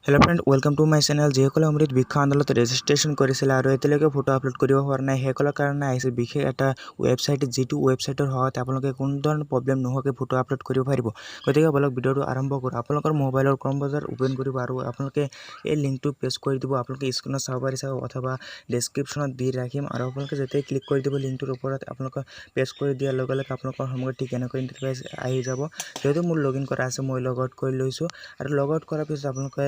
Hello friend, welcome to my channel. যিসকলে অমৃত বৃক্ষ আন্দোলনত ৰেজিষ্ট্ৰেশ্যন কৰিছিলে আৰু এতিয়ালৈকে ফটো আপলোড কৰিব পৰা নাই, সেইসকলৰ কাৰণে আহিছে বিশেষ এটা ৱেবছাইট, যিটো ৱেবছাইটৰ সহায়ত আপোনালোকে কোনো ধৰণৰ প্ৰব্লেম নোহোৱাকৈ ফটো আপলোড কৰিব পাৰিব। গতিকে বলক, ভিডিঅ'টো আৰম্ভ কৰোঁ। আপোনালোকৰ মোবাইলৰ ক্ৰম ব্ৰাউজাৰ অ'পেন কৰিব আৰু আপোনালোকে এই লিংকটো পেষ্ট কৰি দিব। আপোনালোকে স্ক্ৰীণত চাব পাৰিছে অথবা ডেছক্ৰিপশ্যনত দি ৰাখিম। আৰু আপোনালোকে যেতিয়াই ক্লিক কৰি দিব লিংকটোৰ ওপৰত, আপোনালোকে পেষ্ট কৰি দিয়াৰ লগে লগে আপোনালোকৰ সন্মুখত ঠিক এনেকৈ ইণ্টাৰফেচ আহি যাব। যিহেতু মোৰ লগ ইন কৰা আছে, মই লগ আউট কৰি লৈছোঁ। আৰু লগ আউট কৰাৰ পিছত আপোনালোকে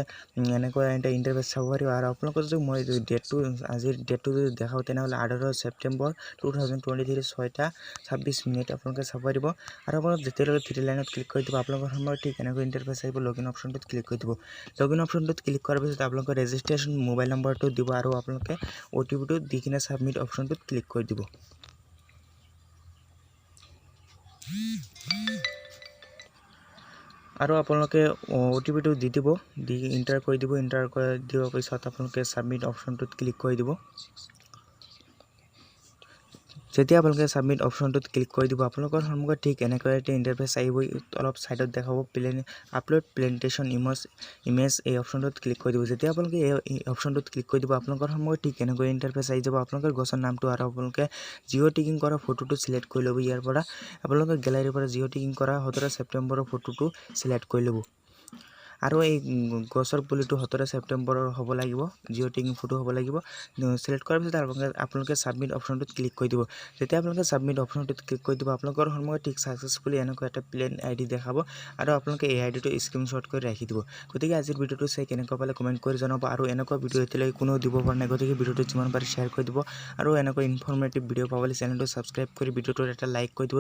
এনেকৈ এটা ইণ্টাৰফেচ চাব পাৰিব। আৰু আপোনালোকৰ যদি মই ডেটটো, আজিৰ ডেটটো যদি দেখাওঁ, তেনেহ'লে 18 ছেপ্টেম্বৰ 2023, 6টা 26 মিনিট আপোনালোকে চাব পাৰিব। আৰু আপোনালোক যেতিয়ালৈকে থ্ৰী লাইনত ক্লিক কৰি দিব, আপোনালোকৰ সন্মুখত ঠিক এনেকৈ ইণ্টাৰফেচ আহিব। লগ ইন অপশ্যনটোত ক্লিক কৰি দিব। লগ ইন অপশ্যনটোত ক্লিক কৰাৰ পিছত আপোনালোকৰ ৰেজিষ্ট্ৰেশ্যন মোবাইল নম্বৰটো দিব আৰু আপোনালোকে অ' টি পিটো দি কিনে ছাবমিট অপশ্যনটোত ক্লিক কৰি দিব। আৰু আপোনালোকে অ' টি পিটো দি দিব, দি এণ্টাৰ কৰি দিব। এণ্টাৰ কৰি দিয়াৰ পিছত আপোনালোকে ছাবমিট অপশ্যনটোত ক্লিক কৰি দিব। যেতিয়া আপোনালোকে ছাবমিট অপশ্যনটোত ক্লিক কৰি দিব, আপোনালোকৰ সন্মুখত ঠিক এনেকৈ এটা ইণ্টাৰফেচ আহিব। অলপ ছাইডত দেখাব প্লেন আপলোড প্লেণ্টেশ্যন ইমেজ, এই অপশ্যনটোত ক্লিক কৰি দিব। যেতিয়া আপোনালোকে এই অপশ্যনটোত ক্লিক কৰি দিব, আপোনালোকৰ সন্মুখত ঠিক এনেকৈ ইণ্টাৰফেচ আহি যাব। আপোনালোকৰ গছৰ নামটো আৰু আপোনালোকে জিঅ' টেগিং কৰা ফটোটো চিলেক্ট কৰি ল'ব। ইয়াৰ পৰা আপোনালোকে গেলাৰীৰ পৰা জিঅ' টেগিং কৰা 17 ছেপ্টেম্বৰৰ ফটোটো চিলেক্ট কৰি ল'ব। আৰু এই গছৰ পুলিটো 17 ছেপ্টেম্বৰৰ হ'ব লাগিব, জিঅ' টেগিং ফটো হ'ব লাগিব। চিলেক্ট কৰাৰ পিছত আপোনালোকে ছাবমিট অপশ্যনটোত ক্লিক কৰি দিব। যেতিয়া আপোনালোকে ছাবমিট অপশ্যনটোত ক্লিক কৰি দিব, আপোনালোকৰ সন্মুখত ঠিক ছাকচেছফুলি এনেকুৱা এটা প্লেন আই ডি দেখাব আৰু আপোনালোকে এই আই ডিটো স্ক্ৰীনশ্বট কৰি ৰাখি দিব। গতিকে আজিৰ ভিডিঅ'টো চাই কেনেকুৱা পালে কমেণ্ট কৰি জনাব। আৰু এনেকুৱা ভিডিঅ' এতিয়ালৈকে কোনেও দিব পৰা নাই, গতিকে ভিডিঅ'টো যিমান পাৰে শ্বেয়াৰ কৰি দিব। আৰু এনেকুৱা ইনফৰ্মেটিভ ভিডিঅ' পাবলৈ চেনেলটো ছাবস্ক্ৰাইব কৰি ভিডিঅ'টোত এটা লাইক কৰি দিব।